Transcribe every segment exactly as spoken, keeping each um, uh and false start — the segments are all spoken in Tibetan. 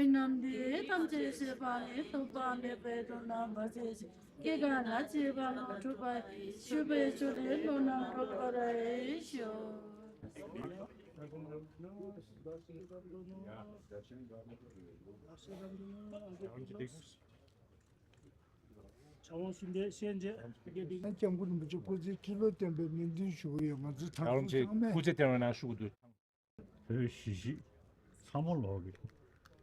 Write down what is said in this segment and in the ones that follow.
རྣམས་འདི་ཐམས་ཅད་ཤེས་པ་ཡིས། ཐོབ་པ་མེད་པའི་དོན་རྣམ་པར་ཤེས་ཤིང་། སྐྱེ་རྒ་ན་འཆིའི་རྦ་ཀློང་འཁྲུགས་པ་ཡི། ཞུགས་པའི་ཆོས་ལས་ལོག་རྣམས་གྲོལ་བར་ཤོག། སྐྱབས་མགོན་རིན་པོ་ཆེ་སྐུ་ཚེ་ཁྲི་ལོ་བརྟན་པའི་སྨོན་འདུན་ཞུ་གི་ཡོད། ང་ཚོ་དང་པོ་ཚང་མས། སྐུ་ཚེ་བརྟན་པའི་ནང་བཞུགས་འདུག། བོད་གཞིས་བྱེས་ཚང་མ་ལོག་གི།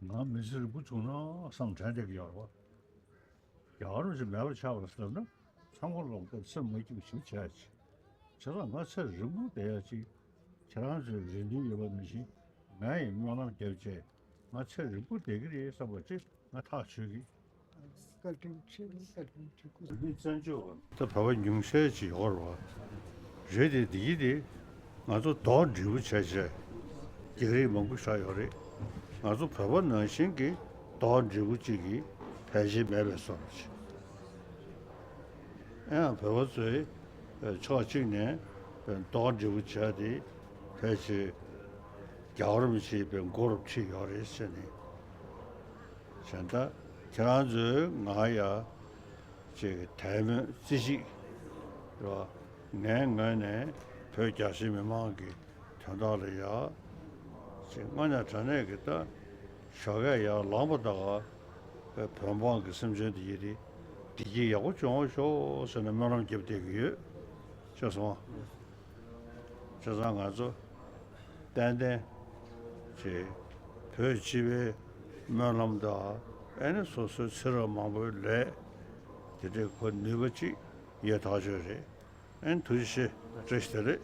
ང་མི་ཚེ་རིང་པོ་བྱུང་ན་བསམ་དྲན་བསྡད་ཀྱི་ཡོད་རེད་བ། རྒྱལ་བ་རིན་པོ་ཆེ་མེད་པར་ཆགས་པར་བསམ་ན་ཚང་མ་ལོག་སྟེ་སེམས་མ་སྐྱིད་པ་ཞིག་བྱས་ཅིག། བྱས་ཙང་ང་ཚེ་རིང་པོ་བསྡད་ཡ་ཅིག། ཁྱེད་རང་ཚོའི་རེ་འདུན་ཡོད་པ་ནང་བཞིན་ང་ཡི་སྨོན་ལམ་བརྒྱབ་བྱས་ང་ཚེ་རིང་པོ་བསྡད་ཀྱི་རེད་བསམ་པ་ཅིག་ང་ཐག་ཆོད་ཀྱི། བཀའ་དྲིན་ཆེ། བཀའ་དྲིན་ཆེ། སྐུ་གཟུགས་བཙན་བྱོལ་བ། ད་བོད་པ་ཉུང་ཤས་ཅིག་ཡོད་རེད་བ། རེད་དེ་འདི་ཡིན་ཏེ། ང་ཚོ་རྡོག་འགྲེལ་པོ་བྱས་བྱས། རྒྱག་རེས་མང་པོ་ཞིག་ཡོད་རེད། ང་ཚོ་བོད་པ་ནང་བཞིན་གྱི་རྡོག་འགྲེལ་པོ་གཅིག་གིས་ཕལ་ཆེར་མེད་པའི་བཟོ་འདྲ་ཅིག། ཨེ་ཡང་བོད་པ་ཚོས་ཕྱོགས་གཅིག་ནས་རྡོག་འགྲེལ་པོ་བྱས་ཏེ་ཕལ་ཆེར་རྒྱལ་བ་རིན་པོ་ཆེའི་མགོ་རུ་ཁྲིད་ཡོད་རེད་ཟེར་ནས། གཞན་དག་ཁྱེད་རང་ཚོས་ང་ཡ་ཅིག་དད་མོས་རྩེ་གཅིག་རེད་བ། ངའི་ངོས་ནས་བོད་རྒྱ་ཆེ་མི་མང་གི་དོན་དག་ལ་ཡ་ཅིག་དངོས་གནས་དྲང་གནས་ཀྱི་ད་ཞོགས་ཀས་ཡར་ལངས་པ་དང་བོད་འབངས་ཀྱི་སེམས་ཅན་དེ་ཡི་རིགས་བདེ་སྐྱིད་ཡག་པོ་བྱུང་བ་ཤོག་ཟེར་ནས་སྨོན་ལམ་རྒྱབ་བསྡད་ཀྱི་ཡོད། ཤེས་སོང་ཨ། བྱས་ཙང་ང་ཚོ་ཏན་ཏན་ཅིག་བོད་སྤྱི་པའི་སྨོན་ལམ་དང་ཨེ་ནི་སོ་སོའི་ཚེ་རབས་མང་པོའི་ལས་དེ་འདྲའི་ཁོ་ནུས་པ་ཅིག་ཡོད་ཐག་ཆོད་རེད། ཨེ་ནི་ཐུགས་རྗེ་ཆེ། བཀྲ་ཤིས་བདེ་ལེགས།